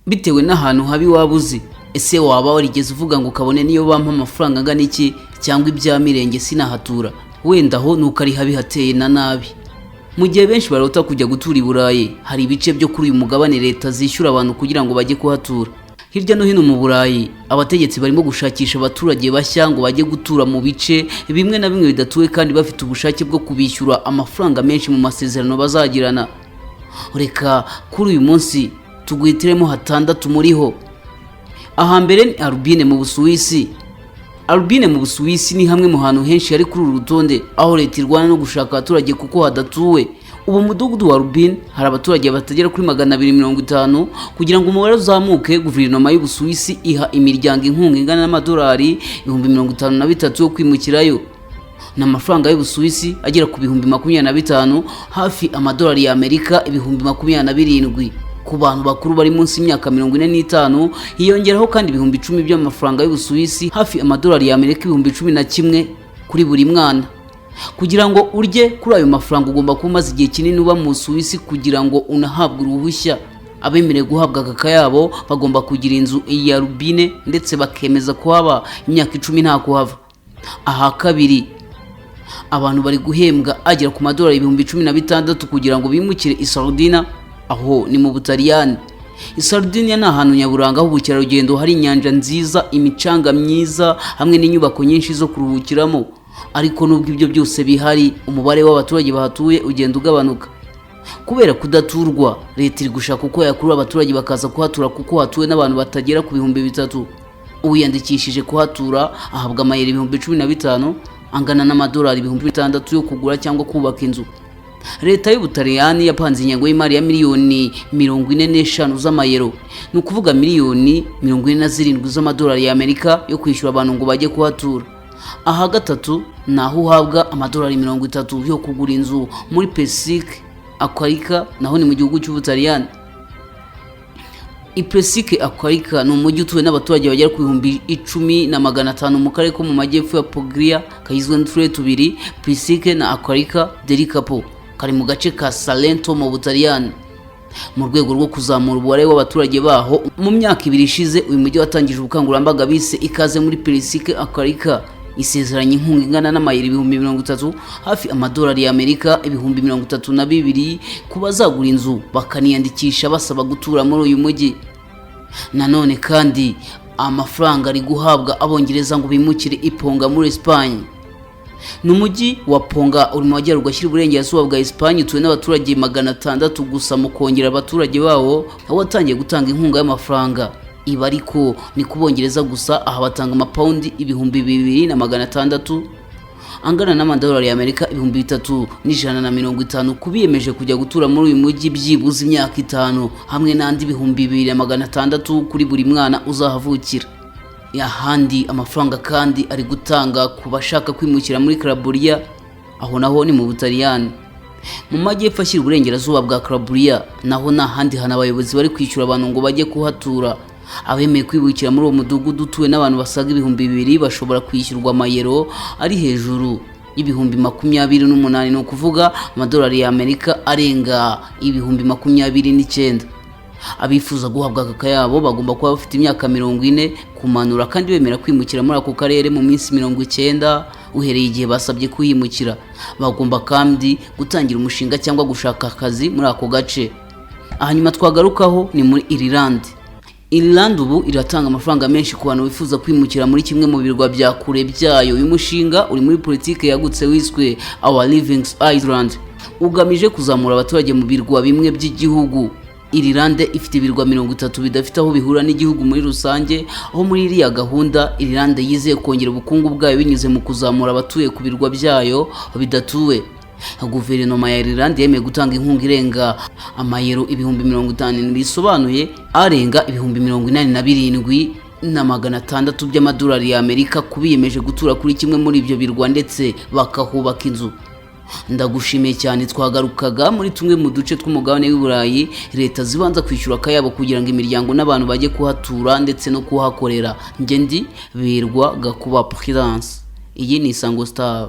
Bitewe n'ahantu habi waba uzi, ese waba warigeze uvuga ngo kabone niyo bampa amafaranga angana iki cyangwa ibya mirenge sinahatura? Wenda aho nuko ari habi hateye na nabi. Mu gihe benshi barota kujya gutura i Burayi, hari ibice byo kuri uyu mugabane leta zishyura abantu kugira ngo bajye kuhatura. Hirya no hino mu Burayi, abategetsi barimo gushakisha abaturage bashya ngo bajye gutura mu bice bimwe na bimwe bidatuwe, kandi bafite ubushake bwo kubishyura amafaranga menshi mu masezerano bazagirana. Reka kuri uyu munsi tuguhitiremo hatandatu muriho. Ahambere ni Albine mu Busuwisi. Albine mu Busuwisi ni hamwe mu hantu henshi hari kuri uru rutonde aho leta irwana no gushaka abaturage kuko hadatuwe. Ubu mudugudu wa Albine hari abaturage batagera kuri 250. Kugira ngo umubare uzamuke, guverinoma y'Ubusuwisi iha imiryango inkunga ingana n'amadolari 53,000 yo kwimukirayo. Ni amafaranga y'Ubusuwisi agera ku 25,000, hafi amadolari y'Amerika 27,000 ku bantu bakuru bari munsi y'imyaka 45. Hiyongeraho kandi 10,000 by'amafaranga y'Ubusuwisi, hafi amadolari y'Amerika 11,000, kuri buri mwana. Kugira ngo urye kuri ayo mafaranga, ugomba kuba umaze igihe kinini uba mu Busuwisi kugira ngo unahabwe uruhushya. Abemerewe guhabwa aka kayabo bagomba kugira inzu ya Albine ndetse bakemeza kuhaba imyaka 10 nta kuhava. Aha kabiri, abantu bari guhembwa agera ku madolari 16,000 kugira ngo bimukire i Sardina, aho ni mu Butaliyani. I Sardinia ni ahantu nyaburanga h'ubukerarugendo, hari inyanja nziza, imicanga myiza hamwe n'inyubako nyinshi zo kuruhukiramo. Ariko nubwo ibyo byose bihari, umubare w'abaturage bahatuye ugenda ugabanuka kubera kudaturwa. Leta iri gushaka uko yakurura abaturage bakaza kuhatura kuko hatuwe n'abantu batagera ku 3000. Uwiyandikishije kuhatura ahabwa amayero 15,000, angana n'amadolari 6000, yo kugura cyangwa kubaka inzu. Leta y'Ubutaliyani yapanze ingengo y'imari ya miliyoni 45 z'amayero, ni ukuvuga miliyoni 47 z'amadolari y'Amerika, yo kwishyura abantu ngo bajye kuhatura. Aha gatatu ni aho uhabwa amadolari 30 yo kugura inzu muri Pesike Acquarica, naho ni mu gihugu cy'Ubutaliyani. Ipesike Acquarica ni umujyi utuwe n'abaturage bagera ku 10,500 mu karere ko mu majyepfo ya Puglia, kagizwe n'uturere tubiri, Pesike na Acquarica del Capo, kari mu gace ka Salento mu Butaliyani. Mu rwego rwo kuzamura umubare w'abaturage baho, mu myaka 2 ishize uyu mujyi watangije ubukangurambaga bise "Ikaze muri Pesike Acquarica", isezeranya inkunga ingana n'amayero 30,000, hafi amadolari y'Amerika 32,000, ku bazagura inzu bakaniyandikisha basaba gutura muri uyu mujyi. Nanone kandi amafaranga ari guhabwa Abongereza ngo bimukire i Ponga muri Espagne. Ni umujyi wa Ponga uri mu majyaruguru ashyira uburengerazuba bwa Espagne, utuwe n'abaturage 600 gusa. Mu kongera abaturage bawo, aho watangiye gutanga inkunga y'amafaranga. Ibi ariko ni ku Bongereza gusa. Aha batanga amapawundi 2,600, angana n'amadolari y'Amerika 3,150, ku biyemeje kujya gutura muri uyu mujyi byibuze imyaka 5, hamwe n'andi 2,600 kuri buri mwana uzahavukira. Ahandi amafaranga kandi ari gutanga ku bashaka kwimukira muri Calabria, aho naho ni mu Butaliyani, mu majyepfo ashyira uburengerazuba bwa Calabria. Naho ni ahandi hantu abayobozi bari kwishyura abantu ngo bajye kuhatura. Abemeye kwibukira muri uwo mudugudu utuwe n'abantu basaga 2000 bashobora kwishyurwa amayero ari hejuru y'28,000, ni ukuvuga amadolari y'Amerika arenga 29,000. Abifuza guhabwa aka kayabo bagomba kuba bafite imyaka 40 kumanura kandi bemera kwimukira muri ako karere mu minsi 90 uhereye igihe basabye kuhimukira. Bagomba kandi gutangira umushinga cyangwa gushaka akazi muri ako gace. Hanyuma twagarukaho ni muri Ireland. Ireland ubu iratanga amafaranga menshi ku bantu bifuza kwimukira muri kimwe mu birwa bya kure byayo. Uyu mushinga uri muri politiki yagutse wiswe Our Living Island, ugamije kuzamura abaturage mu birwa bimwe by'igihugu. Ireland ifite ibirwa 30 bidafite aho bihura n'igihugu muri rusange, aho muri iriya gahunda Ireland yizeye kongera ubukungu bwayo binyuze mu kuzamura abatuye ku birwa byayo bidatuwe. Guverinoma ya Ireland yemeye gutanga inkunga irenga amayero 50,000, bisobanuye arenga 87,600 by'amadolari y'Amerika, ku biyemeje gutura kuri kimwe muri ibyo birwa ndetse bakahubaka inzu. Ndagushimiye cyane. Twagarukaga muri tumwe mu duce tw'umugabane w'i Burayi leta zibanza kwishyura akayabo kugira ngo imiryango n'abantu bajye kuhatura ndetse no kuhakorera. Njye ndi Birwa Gakuba Prudence, iyi ni Isango Star.